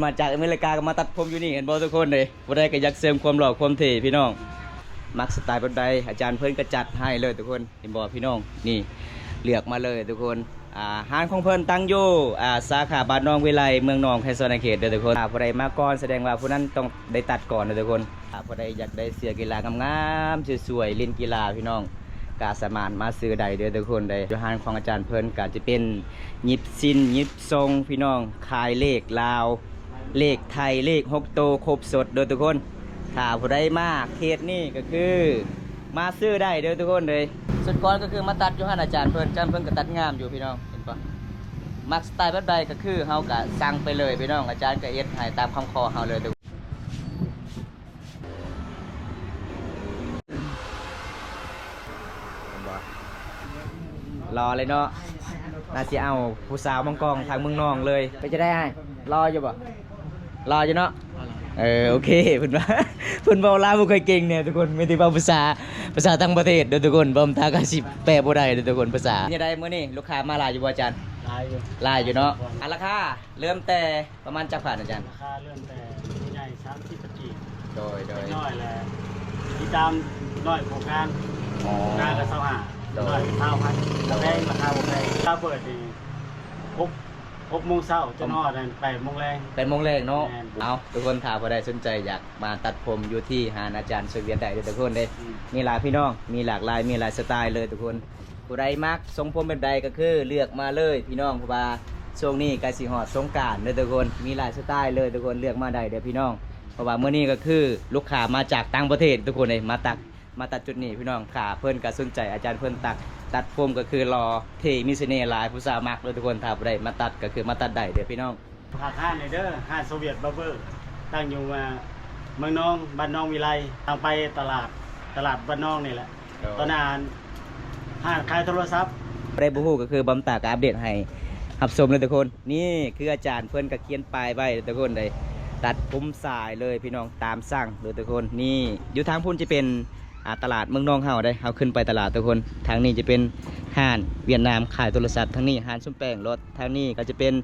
ມາຈາກອາເມລິກາກໍມາຕັດຜົມຢູ່ນີ້ ເຫັນບໍ່ທຸກຄົນເດ້? ຜູ້ໃດກໍຢາກເສີມຄວາມຫຼໍ່ຄວາມເທ່ພີ່ນ້ອງ ມັກສະໄຕລ໌ແບບໃດ ອາຈານເພິ່ນກໍຈັດໃຫ້ເລີຍທຸກຄົນ ເຫັນບໍ່ພີ່ນ້ອງ? ນີ້ ເລືອກມາເລີຍທຸກຄົນ. ອ່າ ຮ້ານຂອງເພິ່ນຕັ້ງຢູ່ ອ່າ ສາຂາບ້ານໜອງວິໄລ ເມືອງໜອງ ແຂວງສະຫວັນນະເຂດເດີທຸກຄົນ. ຖ້າຜູ້ໃດມາກ່ອນ ສະແດງວ່າຜູ້ນັ້ນຕ້ອງໄດ້ຕັດກ່ອນເດີທຸກຄົນ. ຖ້າຜູ້ໃດຢາກໄດ້ເສື້ອກິລາງາມໆ ສວຍໆ ຫຼິ້ນກິລາພີ່ນ້ອງ ກໍສາມາດມາຊື້ໄດ້ເດີທຸກຄົນເດ້. ຢູ່ຮ້ານຂອງອາຈານເພິ່ນກໍຈະເປັນຫຍິບສິ້ນຫຍິບຊົງພີ່ນ້ອງ ຂາຍເລກລາວ ເລກໄທ ເລກຫົກໂຕ ຄົບສົດເດີທຸກຄົນ. ຖ້າຜູ້ໃດມາເຂດນີ້ກໍຄືມາຊື້ໄດ້ເດີທຸກຄົນເດ້. ສຸດກ່ອນກໍຄືມາຕັດຢູ່ຮ້ານອາຈານເພິ່ນ ອາຈານເພິ່ນກໍຕັດງາມຢູ່ພີ່ນ້ອງ ເຫັນປະ? ມັກສະໄຕລ໌ແບບໃດກໍຄືເຮົາກໍສັ່ງໄປເລີຍພີ່ນ້ອງ ອາຈານກໍເຮັດໃຫ້ຕາມຄຳຂໍເຮົາເລີຍ. ເຫັນບໍ່? ຫຼໍ່ເລີຍເນາະ ໜ້າຊິເອົາຜູ້ສາວມາກ້ອງທາງເມືອງນອງເລີຍ. ເປັນຈັ່ງໃດອ້າຍ? ຫຼໍ່ຢູ່ບໍ່? ຫຼໍ່ຢູ່ເນາະ? ເອີ ໂອເຄ ເພິ່ນວ່າ ເພິ່ນເວົ້າລາວບໍ່ຄ່ອຍເກັ່ງແນ່ທຸກຄົນ ມີແຕ່ເວົ້າພາສາ ພາສາຕ່າງປະເທດເດີທຸກຄົນ. ບ່າວຕາກໍຊິແປບໍ່ໄດ້ເດີທຸກຄົນ ພາສາ. ເປັນຈັ່ງໃດມື້ນີ້ ລູກຄ້າມາຫຼາຍຢູ່ບໍ່ອາຈານ? ຫຼາຍຢູ່ ຫຼາຍຢູ່ເນາະ. ອັນລາຄາເລີ່ມແຕ່ ປະມານຈັກພັນອາຈານ? ລາຄາເລີ່ມແຕ່ຜູ້ໃຫຍ່ສາມສິບພັນກີບ. ໂດຍ ໂດຍ ເດັກນ້ອຍແຫຼະ ຕິດຕາມນ້ອຍຜູ້ກາງ. ອໍ ກາງກໍຊາວຫ້າ. ໂດຍ ນ້ອຍຊາວພັນ ລາຄາບໍ່ແພງ ລາຄາບໍ່ແພງ. ລາຄາເປີດນີ້ຫົກ ຫົກໂມງເຊົ້າຈົນຮອດແປດໂມງແລງ. ແປດໂມງແລງເນາະ. ແມ່ນ. ເອົາ ທຸກຄົນ ຖ້າຜູ້ໃດສົນໃຈຢາກມາຕັດຜົມຢູ່ທີ່ຮ້ານອາຈານໂຊວຽດໄດ້ເດີທຸກຄົນເດ້. ອືມ ນີ້ລະພີ່ນ້ອງ ມີຫຼາກຫຼາຍ ມີຫຼາຍສະໄຕລ໌ເລີຍທຸກຄົນ. ຜູ້ໃດມັກຊົງຜົມແບບໃດກໍຄືເລືອກມາເລີຍພີ່ນ້ອງ ເພາະວ່າຊ່ວງນີ້ໃກ້ຊິຮອດສົງການເດີທຸກຄົນ ມີຫຼາຍສະໄຕລ໌ເລີຍທຸກຄົນ ເລືອກມາໄດ້ເດີພີ່ນ້ອງ. ເພາະວ່າມື້ນີ້ກໍຄືລູກຄ້າມາຈາກຕ່າງປະເທດທຸກຄົນເດ້ ມາຕັດ ມາຕັດຈຸດນີ້ພີ່ນ້ອງ. ຖ້າເພິ່ນກໍສົນໃຈ ອາຈານເພິ່ນຕັດ ຕັດຜົມກໍຄືຫຼໍ່ເທ່ມີສະເໜ່ຫຼາຍ ຜູ້ສາວມັກເດີທຸກຄົນ. ຖ້າຜູ້ໃດມາຕັດກໍຄືມາຕັດໄດ້ເດີພີ່ນ້ອງ. ຝາກຮ້ານແດ່ເດີ ຮ້ານໂຊວຽດບາເບີ ຕັ້ງຢູ່ ເມືອງນອງ ບ້ານໜອງວິໄລ ທາງໄປຕະຫຼາດ ຕະຫຼາດບ້ານໜອງນີ້ແຫຼະ. ໂດຍ ຕອນນັ້ນຮ້ານຂາຍໂທລະສັບ. ຜູ້ໃດບໍ່ຮູ້ກໍຄືບ່າວຕາກໍອັບເດດໃຫ້ຮັບຊົມເລີຍທຸກຄົນ. ນີ້ຄືອາຈານເພິ່ນກໍຂຽນປ້າຍໄວ້ທຸກຄົນເດ້ ຕັດຜົມສາຍເລີຍພີ່ນ້ອງ ຕາມສັ່ງເລີຍທຸກຄົນ. ນີ້ຢູ່ທາງພຸ້ນຈະເປັນ ອ່າ ຕະຫຼາດເມືອງນອງເຮົາເດ້ ເຮົາຂຶ້ນໄປຕະຫຼາດທຸກຄົນ. ທາງນີ້ຈະເປັນຮ້ານຫວຽດນາມຂາຍໂທລະສັບ ທາງນີ້ຮ້ານຊຸມແປງລົດ ທາງນີ້ກໍຈະເປັນ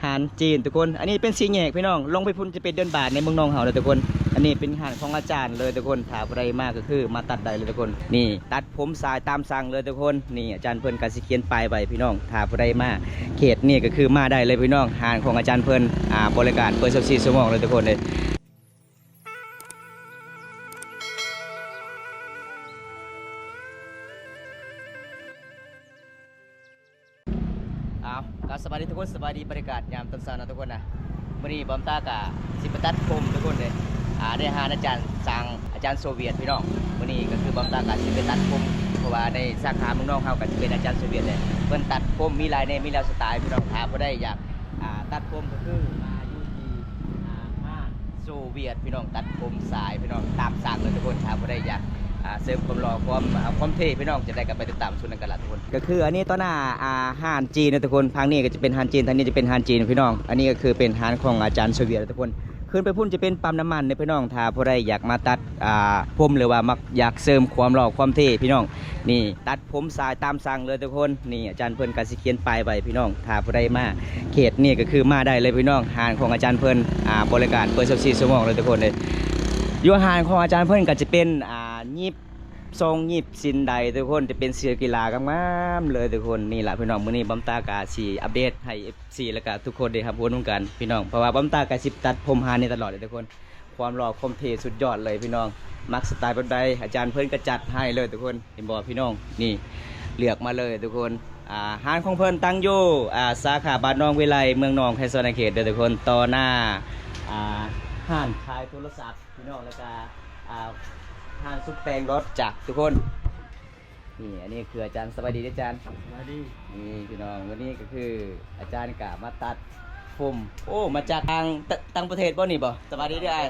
ຮ້ານຈີນທຸກຄົນ. ອັນນີ້ເປັນສີ່ແຍກພີ່ນ້ອງ ລົງໄປພຸ້ນຈະເປັນເດີ່ນບາດໃນເມືອງນອງເຮົາເລີຍທຸກຄົນ. ອັນນີ້ເປັນຮ້ານຂອງອາຈານເລີຍທຸກຄົນ ຖ້າຜູ້ໃດມາກໍຄືມາຕັດໄດ້ເລີຍທຸກຄົນ. ນີ້ຕັດຜົມສາຍຕາມສັ່ງເລີຍທຸກຄົນ. ນີ້ອາຈານເພິ່ນກໍຊິຂຽນປ້າຍໄວ້ພີ່ນ້ອງ ຖ້າຜູ້ໃດມາເຂດນີ້ກໍຄືມາໄດ້ເລີຍພີ່ນ້ອງ. ຮ້ານຂອງອາຈານເພິ່ນ ອ່າ ບໍລິການເປີດຊາວສີ່ຊົ່ວໂມງເລີຍທຸກຄົນເດ້. ເອົາ ກໍສະບາຍດີທຸກຄົນ ສະບາຍດີບັນຍາກາດຍາມຕອນເຊົ້ານະທຸກຄົນນະ. ມື້ນີ້ບ່າວຕາກະຊິໄປຕັດຜົມທຸກຄົນເດ້ ອ່າ ໃນຮ້ານອາຈານສັງ ອາຈານໂຊວຽດພີ່ນ້ອງ. ມື້ນີ້ກໍຄືບ່າວຕາກະຊິໄປຕັດຜົມ ເພາະວ່າໃນສາຂາເມືອງນອງເຮົາກໍຈະເປັນອາຈານໂຊວຽດເດ້ ເພິ່ນຕັດຜົມມີຫຼາຍແນວ ມີຫຼາຍສະໄຕລ໌ພີ່ນ້ອງ. ຖ້າຜູ້ໃດຢາກ ອ່າ ຕັດຜົມກໍຄືມາຢູ່ທີ່ ອ່າ ຮ້ານໂຊວຽດພີ່ນ້ອງ ຕັດຜົມສາຍພີ່ນ້ອງ ຕາມສັ່ງເລີຍທຸກຄົນ. ຖ້າຜູ້ໃດຢາກ ອ່າ ເສີມຄວາມຫຼໍ່ ຄວາມ ອ່າ ຄວາມເທ່ພີ່ນ້ອງ ຈັ່ງໃດກໍໄປຕິດຕາມຊົມນຳກັນລະທຸກຄົນ. ກໍຄືອັນນີ້ຕໍ່ໜ້າ ອ່າ ຮ້ານຈີນນະທຸກຄົນ ທາງນີ້ກໍຈະເປັນຮ້ານຈີນ ທາງນີ້ຈະເປັນຮ້ານຈີນພີ່ນ້ອງ. ອັນນີ້ກໍຄືເປັນຮ້ານຂອງອາຈານໂຊວຽດນະທຸກຄົນ. ຂຶ້ນໄປພຸ້ນຈະເປັນປ້ຳນ້ຳມັນເດ້ພີ່ນ້ອງ. ຖ້າຜູ້ໃດຢາກມາຕັດ ອ່າ ຜົມ ຫຼືວ່າມັກຢາກເສີມຄວາມຫຼໍ່ຄວາມເທ່ພີ່ນ້ອງ ນີ້ຕັດຜົມສາຍຕາມສັ່ງເລີຍທຸກຄົນ. ນີ້ອາຈານເພິ່ນກໍຊິຂຽນປ້າຍໄວ້ພີ່ນ້ອງ ຖ້າຜູ້ໃດມາເຂດນີ້ກໍຄືມາໄດ້ເລີຍພີ່ນ້ອງ. ຮ້ານຂອງອາຈານເພິ່ນ ອ່າ ບໍລິການເປີດຊາວສີ່ຊົ່ວໂມງເລີຍທຸກຄົນເດ້. ຢູ່ຮ້ານຂອງອາຈານເພິ່ນກໍຈະເປັນ ອ່າ ຫຍິບຊົງຫຍິບສິ້ນໄດທຸກຄົນ ຈະເປັນເສື້ອກິລາງາມໆເລີຍທຸກຄົນ. ນີ້ລະພີ່ນ້ອງ ມື້ນີ້ບ່າວຕາກໍຊິອັບເດດໃຫ້ ເອັຟຊີ ແລ້ວກໍທຸກຄົນໄດ້ຮັບຮູ້ນຳກັນພີ່ນ້ອງ ເພາະວ່າບ່າວຕາກໍຊິຕັດຜົມຮ້ານນີ້ຕະຫຼອດເລີຍທຸກຄົນ. ຄວາມຫຼໍ່ຄວາມເທ່ສຸດຍອດເລີຍພີ່ນ້ອງ ມັກສະໄຕລ໌ແບບໃດ ອາຈານເພິ່ນກໍຈັດໃຫ້ເລີຍທຸກຄົນ. ເຫັນບໍ່ພີ່ນ້ອງ? ນີ້ເລືອກມາເລີຍທຸກຄົນ. ອ່າ ຮ້ານຂອງເພິ່ນຕັ້ງຢູ່ ອ່າ ສາຂາບ້ານໜອງວິໄລ ເມືອງໜອງ ແຂວງສະຫວັນນະເຂດເດີທຸກຄົນ ຕໍ່ໜ້າ ອ່າ ຮ້ານຂາຍໂທລະສັບພີ່ນ້ອງ ແລ້ວກໍ ອ່າ ຮ້ານຊຸບແປງລົດຈັກທຸກຄົນ. ນີ້ ອັນນີ້ຄືອາຈານ ສະບາຍດີເດີອາຈານ. ສະບາຍດີ. ນີ້ພີ່ນ້ອງ ວັນນີ້ກໍຄືອາຈານກະມາຕັດຜົມ ໂອ້ ມາຈາກຕ່າງ ຕ່າງປະເທດບໍ່ນີ້ບໍ່? ສະບາຍດີເດີອ້າຍ.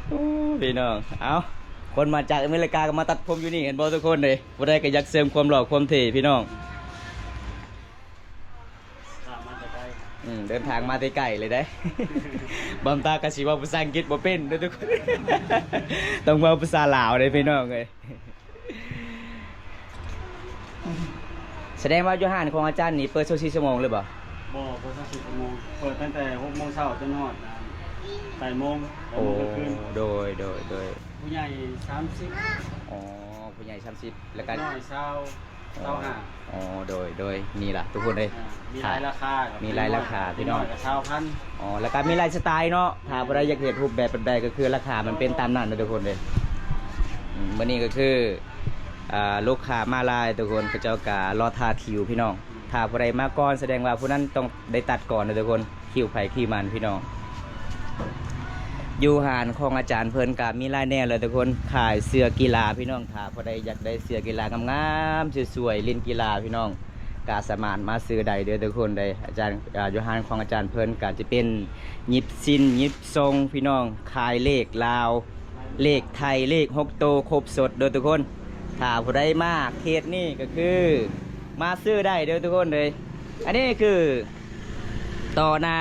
ໂອ້ ພີ່ນ້ອງ ເອົ້າ ຄົນມາຈາກອາເມລິກາກໍມາຕັດຜົມຢູ່ນີ້ ເຫັນບໍ່ທຸກຄົນເດ້? ຜູ້ໃດກໍຢາກເສີມຄວາມຫຼໍ່ຄວາມເທ່ພີ່ນ້ອງ. ອືມ ເດີນທາງມາແຕ່ໄກເລີຍເດ້. ບ່າວຕາກໍຊິເວົ້າພາສາອັງກິດບໍ່ເປັນເດີທຸກຄົນ ຕ້ອງເວົ້າພາສາລາວເດ້ພີ່ນ້ອງເອີຍ. ສະແດງວ່າຢູ່ຮ້ານຂອງອາຈານນີ້ເປີດຊາວສີ່ຊົ່ວໂມງເລີຍບໍ່? ບໍ່ ບໍ່ສັກສິບໂມງ ເປີດຕັ້ງແຕ່ຫົກໂມງເຊົ້າຈົນຮອດ ອ່າ ແປດໂມງ ແປດໂມງກາງຄືນ. ໂອ້ ໂດຍ ໂດຍ ໂດຍ. ຜູ້ໃຫຍ່ສາມສິບ. ອໍ ຜູ້ໃຫຍ່ສາມສິບ ແລ້ວກະ ເດັກນ້ອຍຊາວ ອໍ ຊາວຫ້າ. ອໍ ໂດຍ ໂດຍ. ນີ້ລະທຸກຄົນເອີຍ ອ່າ ມີຫຼາຍລາຄາ ມີຫຼາຍລາຄາພີ່ນ້ອງ ເດັກນ້ອຍກະຊາວພັນ. ອໍ ແລ້ວກະມີຫຼາຍສະໄຕເນາະ ຖ້າຜູ້ໃດຢາກເຮັດຮູບແບບແບບໃດ ກະຄືລາຄາມັນເປັນຕາມນັ້ນເດີທຸກຄົນເດີ. ອືມ ມື້ນີ້ກະຄື ອ່າ ລູກຄ້າມາຫຼາຍທຸກຄົນ ເຂົາເຈົ້າກະລໍຖ້າຄິວພີ່ນ້ອງ. ຖ້າຜູ້ໃດມາກ່ອນ ສະແດງວ່າຜູ້ນັ້ນຕ້ອງໄດ້ຕັດກ່ອນເດີທຸກຄົນ ຄິວໃຜຄິວມັນພີ່ນ້ອງ. ຢູ່ຮ້ານຂອງອາຈານເພິ່ນກະມີຫຼາຍແນວເລີຍທຸກຄົນ ຂາຍເສື້ອກິລາພີ່ນ້ອງ. ຖ້າຜູ້ໃດຢາກໄດ້ເສື້ອກິລາງາມໆ ສວຍໆ ຫຼິ້ນກິລາພີ່ນ້ອງ ກະສາມາດມາຊື້ໄດ້ເດີທຸກຄົນເດີ. ອາຈານ ອ່າ ຢູ່ຮ້ານຂອງອາຈານເພິ່ນກະຈະເປັນຫຍິບສິ້ນຫຍິບຊົງພີ່ນ້ອງ ຂາຍເລກລາວ ເລກໄທ ເລກຫົກໂຕ ຄົບສົດເດີທຸກຄົນ. ຖ້າຜູ້ໃດມາເຂດນີ້ກະຄືມາຊື້ໄດ້ເດີທຸກຄົນເດີ. ອັນນີ້ຄືຕໍ່ໜ້າ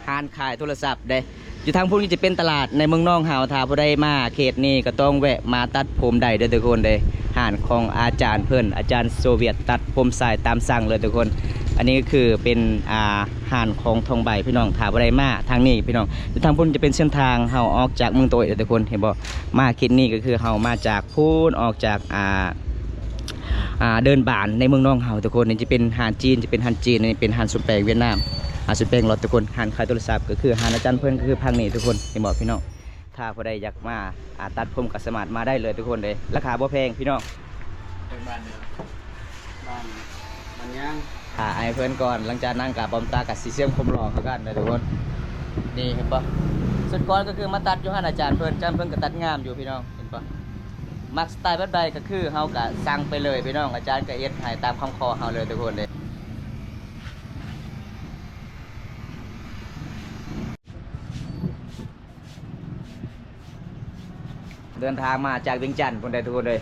ຮ້ານຂາຍໂທລະສັບເດ້ ຢູ່ທາງພຸ້ນຈະເປັນຕະຫຼາດໃນເມືອງນອງເຮົາ. ຖ້າຜູ້ໃດມາເຂດນີ້ກະຕ້ອງແວະມາຕັດຜົມໄດ້ເດີທຸກຄົນເດີ ຮ້ານຂອງອາຈານເພິ່ນ ອາຈານໂຊວຽດ ຕັດຜົມສາຍຕາມສັ່ງເລີຍທຸກຄົນ. ອັນນີ້ກະຄືເປັນ ອ່າ ຮ້ານຂອງທອງໃບພີ່ນ້ອງ. ຖ້າຜູ້ໃດມາທາງນີ້ພີ່ນ້ອງ ຢູ່ທາງພຸ້ນຈະເປັນເສັ້ນທາງເຮົາອອກຈາກເມືອງໂຕຍເດີທຸກຄົນ ເຫັນບໍ່? ມາເຂດນີ້ກະຄືເຮົາມາຈາກພຸ້ນ ອອກຈາກ ອ່າ ອ່າ ເດີ່ນບານໃນເມືອງນອງເຮົາທຸກຄົນ. ນີ້ຈະເປັນຮ້ານຈີນ ຈະເປັນຮ້ານຈີນ ນີ້ເປັນຮ້ານສົມແປງຫວຽດນາມ ຮ້ານສົມແປງຫຼອດທຸກຄົນ. ຮ້ານຂາຍໂທລະສັບກະຄືຮ້ານອາຈານເພິ່ນ ກະຄືພັງນີ້ທຸກຄົນ ເຫັນບໍ່ພີ່ນ້ອງ? ຖ້າຜູ້ໃດຢາກມາ ອ່າ ຕັດຜົມກະສາມາດມາໄດ້ເລີຍທຸກຄົນເດີ ລາຄາບໍ່ແພງພີ່ນ້ອງ. ເປັນບ້ານເດີ ບ້ານ ບ້ານຫຍັງ? ຖ້າອ້າຍເພິ່ນກ່ອນ ຫຼັງຈາກນັ້ນກະບອມຕາກະຊິເຊື່ອມຄວາມຫຼໍ່ຄືກັນເດີທຸກຄົນ. ນີ້ເຫັນບໍ່? ສຸດກ່ອນກະຄືມາຕັດຢູ່ຮ້ານອາຈານເພິ່ນ ອາຈານເພິ່ນກະຕັດງາມຢູ່ພີ່ນ້ອງ ເຫັນບໍ່? ມັກສະໄຕແບບໃດກະຄືເຮົາກະສັ່ງໄປເລີຍພີ່ນ້ອງ ອາຈານກະເຮັດໃຫ້ຕາມຄຳຂໍເຮົາເລີຍທຸກຄົນເດ້. ເດີນທາງມາຈາກວຽງຈັນພຸ້ນເດ້ທຸກຄົນເອີຍ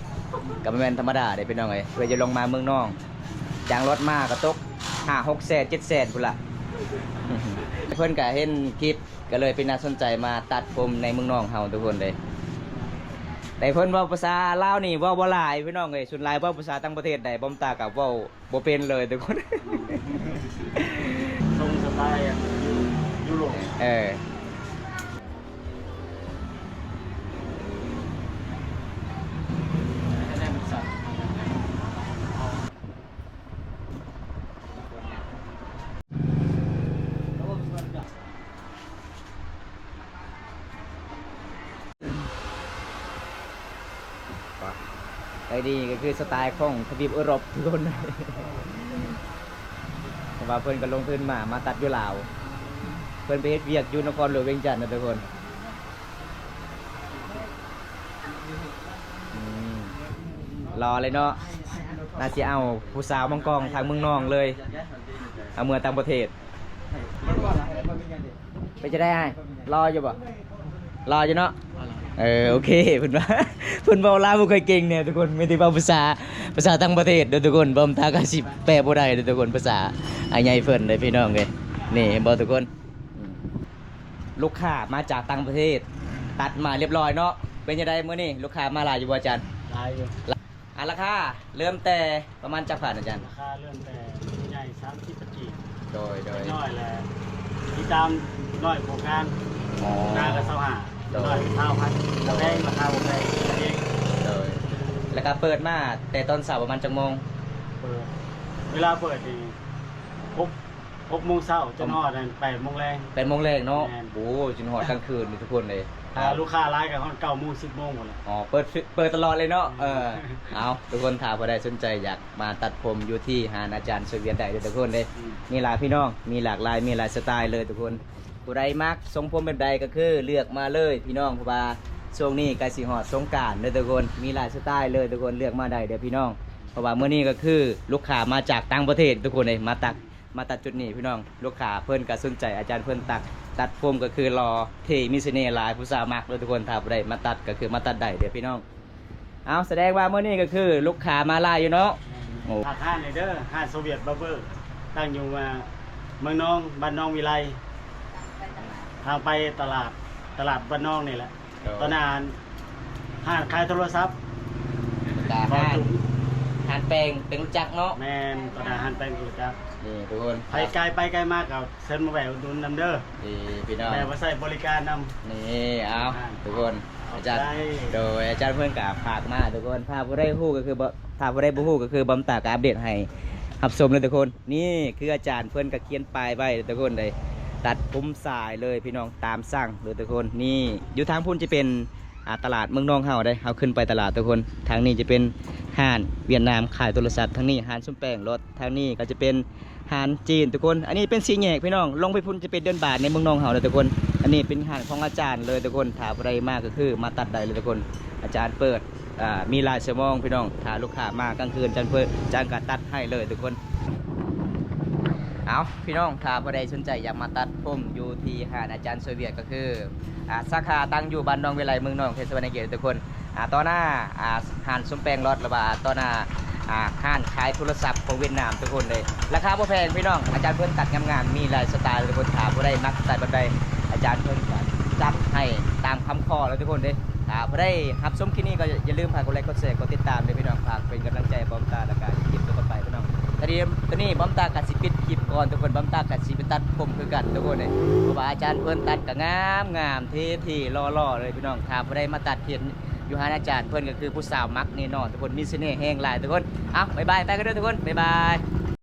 ກະບໍ່ແມ່ນທຳມະດາເດ້ພີ່ນ້ອງເອີຍ ເພື່ອຈະລົງມາເມືອງນອງ ຈ້າງລົດມາກະຕົກຫ້າຫົກແສນ ເຈັດແສນພຸ້ນລະ. ເພິ່ນກະເຫັນຄລິບ ກະເລີຍເປັນໜ້າສົນໃຈມາຕັດຜົມໃນເມືອງນອງເຮົາທຸກຄົນເດ້. ແຕ່ເພິ່ນເວົ້າພາສາລາວນີ້ເວົ້າບໍ່ຫຼາຍພີ່ນ້ອງເອີຍ ສ່ວນຫຼາຍເວົ້າພາສາຕ່າງປະເທດໃດ ບອມຕາກະເວົ້າ ບໍ່ເປັນເລີຍທຸກຄົນ. ຊົງສະໄຕລ໌ຢູ່ ຢູໂຣບ ເອີ. ໄອ້ນີ້ກະຄືສະໄຕລ໌ຂອງທະວີບເອີຣົບທຸກຄົນ ເພາະວ່າເພິ່ນກະລົງທຶນມາ ມາຕັດຢູ່ລາວ ເພິ່ນໄປເຮັດວຽກຢູ່ນະຄອນຫຼວງວຽງຈັນນະທຸກຄົນ. ອືມ ຫຼໍ່ເລີຍເນາະ ໜ້າຊິເອົາຜູ້ສາວມາກອງທາງເມືອງນອງເລີຍ ເອົາເມືອຕ່າງປະເທດ. ເປັນຈັ່ງໃດອ້າຍ ຫຼໍ່ຢູ່ບໍ່? ຫຼໍ່ຢູ່ເນາະ. ເອີ ໂອເຄ ເພິ່ນວ່າ ເພິ່ນເວົ້າລາວບໍ່ຄ່ອຍເກັ່ງແນ່ທຸກຄົນ ມີແຕ່ເວົ້າພາສາ ພາສາຕ່າງປະເທດເດີທຸກຄົນ. ບອມຕາກະຊິແປບໍ່ໄດ້ເດີທຸກຄົນ ພາສາອ້າຍໃຫຍ່ເພິ່ນເດີພີ່ນ້ອງເອີຍ. ນີ້ເຫັນບໍ່ທຸກຄົນ ອືມ ລູກຄ້າມາຈາກຕ່າງປະເທດ ຕັດມາລຽບລ້ອຍເນາະ. ເປັນຈັ່ງໃດມື້ນີ້ ລູກຄ້າມາຫຼາຍຢູ່ບໍ່ອາຈານ? ຫຼາຍຢູ່. ອ່າ ລາຄາເລີ່ມແຕ່ປະມານຈັກພັນອາຈານ? ລາຄາເລີ່ມແຕ່ຜູ້ໃຫຍ່ສາມສິບພັນກີບ. ໂດຍ ໂດຍ. ເດັກນ້ອຍລະຕິດຕາມ ເດັກນ້ອຍຜູ້ກາງ ອໍ ຜູ້ກາງກະຊາວຫ້າ ໂດຍ ເດັກນ້ອຍຊາວພັນ ໂດຍ ກະແພງ ລາຄາບໍ່ແພງ ໂດຍ. ລະກະເປີດມາແຕ່ຕອນເຊົ້າປະມານຈັກໂມງ? ເປີດ ເວລາເປີດນີ້ຫົກ ຫົກໂມງເຊົ້າຈົນຮອດແປດໂມງແລງ. ແປດໂມງແລງເນາະ. ແມ່ນ. ໂອ້ ຈົນຮອດກາງຄືນນີ້ທຸກຄົນເອີຍ. ຖ້າລູກຄ້າຫຼາຍກະຮອດເກົ້າໂມງ ສິບໂມງພຸ້ນແຫຼະ. ອໍ ເປີດ ເປີດຕະຫຼອດເລີຍເນາະ. ເອີ ເອົາ ທຸກຄົນ ຖ້າຜູ້ໃດສົນໃຈຢາກມາຕັດຜົມຢູ່ທີ່ຮ້ານອາຈານໂຊວຽດໄດ້ເດີທຸກຄົນເດີ. ອືມ ນີ້ລະພີ່ນ້ອງ ມີຫຼາກຫຼາຍ ມີຫຼາຍສະໄຕລ໌ເລີຍທຸກຄົນ. ຜູ້ໃດມັກຊົງຜົມແບບໃດກະຄືເລືອກມາເລີຍພີ່ນ້ອງ ເພາະວ່າຊ່ວງນີ້ໃກ້ຊິຮອດສົງການເດີທຸກຄົນ. ມີຫຼາຍສະໄຕລ໌ເລີຍທຸກຄົນ ເລືອກມາໄດ້ເດີພີ່ນ້ອງ. ເພາະວ່າມື້ນີ້ກະຄືລູກຄ້າມາຈາກຕ່າງປະເທດທຸກຄົນເອີຍ ມາຕັດ ມາຕັດຈຸດນີ້ພີ່ນ້ອງ. ລູກຄ້າເພິ່ນກະສົນໃຈອາຈານເພິ່ນຕັດ ຕັດຜົມກະຄືຫຼໍ່ເທ່ມີສະເໜ່ຫຼາຍ ຜູ້ສາວມັກເດີທຸກຄົນ. ຖ້າຜູ້ໃດມາຕັດກະຄືມາຕັດໄດ້ເດີພີ່ນ້ອງ. ເອົາ ສະແດງວ່າມື້ນີ້ກະຄືລູກຄ້າມາຫຼາຍຢູ່ເນາະ. ໂອ້ ຝາກຮ້ານແດ່ເດີ ຮ້ານໂຊວຽດບາເບີ ຕັ້ງຢູ່ ອ່າ ເມືອງນອງ ບ້ານນອງວິໄລ ທາງໄປຕະຫຼາດ ຕະຫຼາດບ້ານນອງນີ້ແຫຼະ. ໂດຍ. ຕໍ່ໜ້າຮ້ານຂາຍໂທລະສັບ ແລ້ວກະຮ້ານ ຮ້ານແປງເປັນຮູ້ຈັກເນາະ. ແມ່ນ ຕໍ່ໜ້າຮ້ານແປງເປັນຮູ້ຈັກ. ນີ້ທຸກຄົນ ໃຜໄກໄປໄກມາກໍເຊີນມາແວ່ອຸດໜູນນຳເດີ ນີ້ພີ່ນ້ອງ ແວ່ມາໃຊ້ບໍລິການນຳ ນີ້ ເອົາ ອ່າ ທຸກຄົນ ອາຈານ ໂດຍ ອາຈານເພິ່ນກໍຝາກມາທຸກຄົນ ຖ້າຜູ້ໃດຮູ້ກໍຄື ຖ້າຜູ້ໃດບໍ່ຮູ້ກໍຄື ບອມຕາກໍອັບເດດໃຫ້ຮັບຊົມເລີຍທຸກຄົນ ນີ້ຄືອາຈານເພິ່ນກໍຂຽນປ້າຍໄວ້ທຸກຄົນເດ້ ຕັດຜົມສາຍເລີຍພີ່ນ້ອງ ຕາມສັ່ງເລີຍທຸກຄົນ ນີ້ ຢູ່ທາງພຸ້ນຈະເປັນ ອ່າ ຕະຫຼາດເມືອງນອງເຮົາເດ້ ເຮົາຂຶ້ນໄປຕະຫຼາດທຸກຄົນ ທາງນີ້ຈະເປັນຮ້ານຫວຽດນາມຂາຍໂທລະສັບ ທາງນີ້ຮ້ານຊຸມແປງລົດ ທາງນີ້ກໍຈະເປັນຮ້ານຈີນທຸກຄົນ ອັນນີ້ເປັນສີ່ແຍກພີ່ນ້ອງ ລົງໄປພຸ້ນຈະເປັນເດືອນບາດໃນເມືອງນອງເຮົາເດ້ທຸກຄົນ ອັນນີ້ເປັນຮ້ານຂອງອາຈານເລີຍທຸກຄົນ ຖ້າຜູ້ໃດມາກໍຄືມາຕັດໄດ້ເລີຍທຸກຄົນ ອາຈານເປີດ ອ່າ ມີຫຼາຍຊົ່ວໂມງພີ່ນ້ອງ ຖ້າລູກຄ້າມາກາງຄືນ ອາຈານເປີດ ອາຈານກໍຕັດໃຫ້ເລີຍທຸກຄົນ ເອົາ ພີ່ນ້ອງ ຖ້າຜູ້ໃດສົນໃຈຢາກມາຕັດຜົມຢູ່ທີ່ຮ້ານອາຈານໂຊວຽດກໍຄື ອ່າ ສາຂາຕັ້ງຢູ່ບ້ານໜອງວິໄລ ເມືອງນອງ ເຂດສະຫວັນນະເຂດທຸກຄົນ ອ່າ ຕໍ່ໜ້າ ອ່າ ຮ້ານສົມແປງລັອດ ຫຼືວ່າຕໍ່ໜ້າ ອ່າ ຮ້ານຂາຍໂທລະສັບຂອງຫວຽດນາມທຸກຄົນເລີຍ ລາຄາບໍ່ແພງພີ່ນ້ອງ ອາຈານເພິ່ນຕັດງາມໆ ມີຫຼາຍສະໄຕລ໌ທຸກຄົນ ຖ້າຜູ້ໃດມັກສະໄຕລ໌ແບບໃດ ອາຈານເພິ່ນກໍຈັດໃຫ້ຕາມຄຳຂໍເລີຍທຸກຄົນເດ້ ຖ້າຜູ້ໃດຮັບຊົມຄລິບນີ້ກໍຢ່າລືມຝາກກົດໄລຄ໌ ກົດແຊ ກົດຕິດຕາມເດີພີ່ນ້ອງ ຝາກເປັນກຳລັງໃຈບອມຕາ ແລ້ວກໍຄລິບຕໍ່ໄປພີ່ນ້ອງ ຕອນນີ້ ຕອນນີ້ບອມຕາກໍຊິປິດຄລິບກ່ອນທຸກຄົນ ບອມຕາກໍຊິໄປຕັດຜົມຄືກັນທຸກຄົນເດ້ ເພາະວ່າອາຈານເພິ່ນຕັດກໍງາມໆ ເທ່ໆ ຫຼໍ່ໆ ເລີຍພີ່ນ້ອງ ຖ້າຜູ້ໃດມາຕັດເຮັດ ຢູ່ຮ້ານອາຈານເພິ່ນກໍຄືຜູ້ສາວມັກແນ່ນອນທຸກຄົນ ມີສະເໜ່ແຮງຫຼາຍທຸກຄົນ ເອົາ ບາຍບາຍ ໄປກັນເດີທຸກຄົນ ບາຍບາຍ.